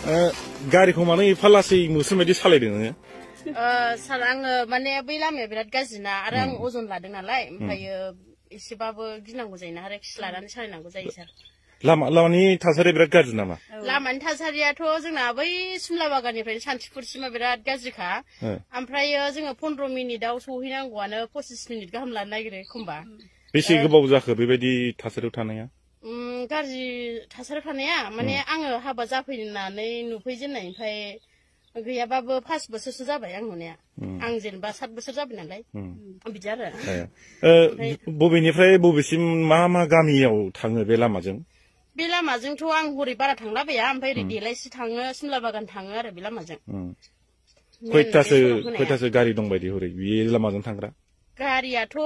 गारिखौ मानो एफा लासै मोस्रोम बायदि सालायदों नोङो? सार आङो माने बै लामाया बिराद गाज्रिना आरो आं अजन लादों नालाय ओमफ्रायो एसेबाबो गिनांगौ जायोना आरो खिस लानानै सालायनांगौ जायो सार। लामानि थासारिया बिराद गाज्रि नामा? लामानि थासारियाथ' जोंना बै सिमला बागाननिफ्राय सान्तिपुरसिमा बिराद गाज्रिखा। ओमफ्रायो जोङो 15 मिनिटआव सहैनांगौआनो 25 मिनिट गाहाम लानो नागिरो एखमबा। बेसे गोबाव जाखो बेबायदि थासारियाव थानाया? गाज्रि थासारियाव थानाया माने आङो हाबा जाफैनानै नुफैजेननायनिफ्राय गैयाबाबो 5 बोसोरसो जाबाय आं नुनाया। आं जेनेबा 7 बोसोर जाबाय नालाय बिदि आरो। बबेनिफ्राय बबेसिम मा गामियाव थाङो बे लामाजों? बे लामाजोंथ' आं हरै बारा थांलाबाया ओमफ्राय ओरै देलायसि थाङो सिमला बागान थाङो आरो बे लामाजों। खयथासो गारि दं बायदि हरै बे लामाजों थांग्रा? गारियाथ'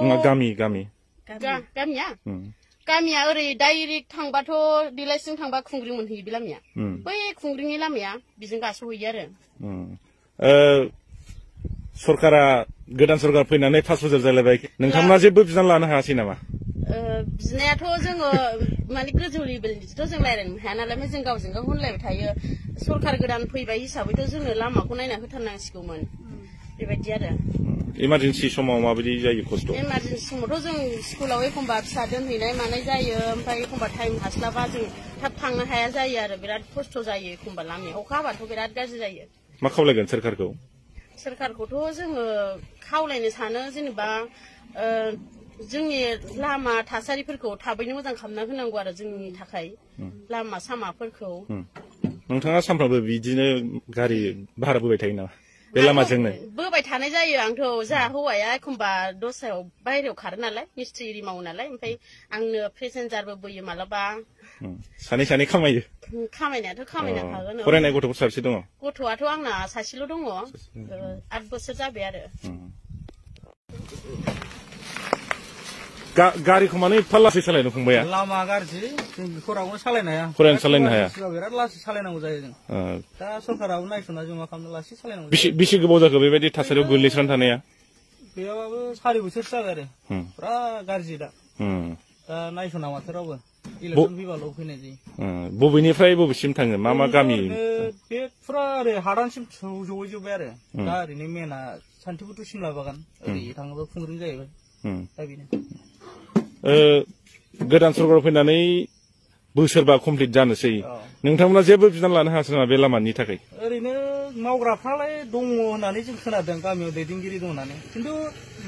गामिया ओरै डाइरेक्ट थांबाथ' देलायसिजों थांबा खुंग्रिं मोनहैयो बे लामाया। बै खुंग्रिंनि लामाया बिजों गास'हैयो आरो। सरकारा गोदान सरकार फैनानै 5 बोसोर जालायबाय नोंथांमोना जेबो बिबान लानो हायासै नामा? बिनायाथ' जोङो माने गोजौ लेभेलनिथ' जों रायज्लायनो हाया नालाय जों गावजों गाव होनलायबाय थायो। सरकार गोदान फैबाय हिसाबैथ' जोङो लामाखौ नायना होथारनांसिगौमोन बेबायदि आरो। इमारजेन्सि समाव माबायदि जायो खस्थ'? इमारजेन्सि समावथ' जों स्कुलाव एखमबा फिसा दोनहैनाय मानाय जायो ओमफ्राय एखमबा टाइम हास्लाबा जों थाब थांनो हाया जायो आरो बिराद खस्थ' जायो एखमबा लामाया अखा हाबाथ' बिराद गाज्रि जायो। मा खावलायगोन सोरखारखौ? सोरखारखौथ' जोङो खावलायनो सानो जेनेबा जोंनि लामा थासारिफोरखौ थाबैनो मोजां खालामना होनांगौ आरो जोंनि थाखाय लामा सामाफोरखौ। नोंथाङा सानफ्रामबो बिदिनो गारि भारा बोबाय थायो नामा बे लामाजोंनो? बोबाय थानाय जायो आंथ' जोंहा हौवाया एखमबा दस्रायाव बायहेरायाव खारो नालाय मिस्ट्रि एरि मावो नालाय ओमफ्राय आंनो पेसेन्जारबो बोयो मालाबा। सानै खामायो? खामायनायाथ' खामायनांखागोन। फरायनाय गथ'फोर साबेसे दङ? गथ'आथ' आंना सासेल' दङ 8 बोसोर जाबाय आरो। गारिखौ मानो एफा लासै सालायनो फंबाया? लामा गाज्रि जों बेखौ रावबो सालायनो हाया। सालायनो हाया? बिराद लासै सालायनांगौ जायो जों। दा सरकाराबो नायस'ना जों मा खालामनो लासै सालायनांगौ। बेसे गोबाव जाखो बेबायदि थासारियाव गोग्लैसोनानै थानाया? गैयाबाबो 4 बोसोरसो जाबाय आरो। फुरा गाज्रि दा नायस'ना माथो रावबो इलेक्सन फैबाल' फैनाय जायो। बबेनिफ्राय बबेसिम थाङो मा गामि? बे फुरा ओरै हादानसिम सहैजोब्बाय आरो दा ओरैनो मेना सान्तिपुर टु सिमला बागान ओरै थाङोबा खुंग्रिं जाहैबाय दा बेनो। गोदान सरकार फैनानै बोसोरबा कमप्लिट जानोसै नोंथांमोना जेबो बिबान लानो हायासै नामा बे लामानि थाखाय? ओरैनो मावग्राफ्रालाय दङ होननानै जों खोनादों गामियाव दैदेनगिरि दं होननानै खिन्थु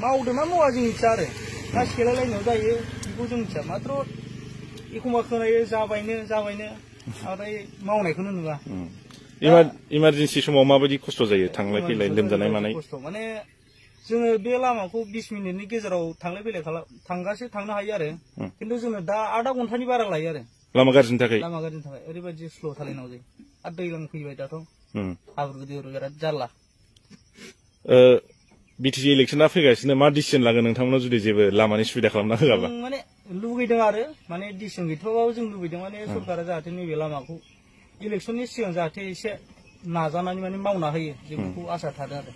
मावदोंना मावा जों मिथिया आरो ना सेलायलायनायाव जायो बेखौ जों मिथिया माथ्र एखमबा खोनायो जाबायनो ओमफ्राय मावनायखौनो नुवा। इमारजेन्सि समाव माबायदि खस्थ' जायो थांलाय फैलाय लोमजानाय मानाय? माने जोङो बे लामाखौ 20 मिनिटनि गेजेराव थांलाय फैलाय थांनो हायो आरो खिन्थु जोङो दा आधा घन्टानि बारा लायो आरो लामा गाज्रिनि थाखाय ओरैबायदि स्ल' सालायनांगौ जायो आरो दैज्लां फैबाय दाथ' हाब्रु दैब्रु बिराद जारला। बिटिसि इलेक्सना फैगासिनो मा डिसिजन लागोन नोंथांमोना जुदि जेबो लामानि सुबिदा खालामना होआबा? माने लुगैदों आरो माने डिसिजन गैथ'वाबाबो जों लुगैदों माने सरकारा जाहाथे नैबे लामाखौ इलेक्सननि सिगां जाहाथे एसे नाजानानै माने मावना होयो जों बेखौ आसा थादों आरो।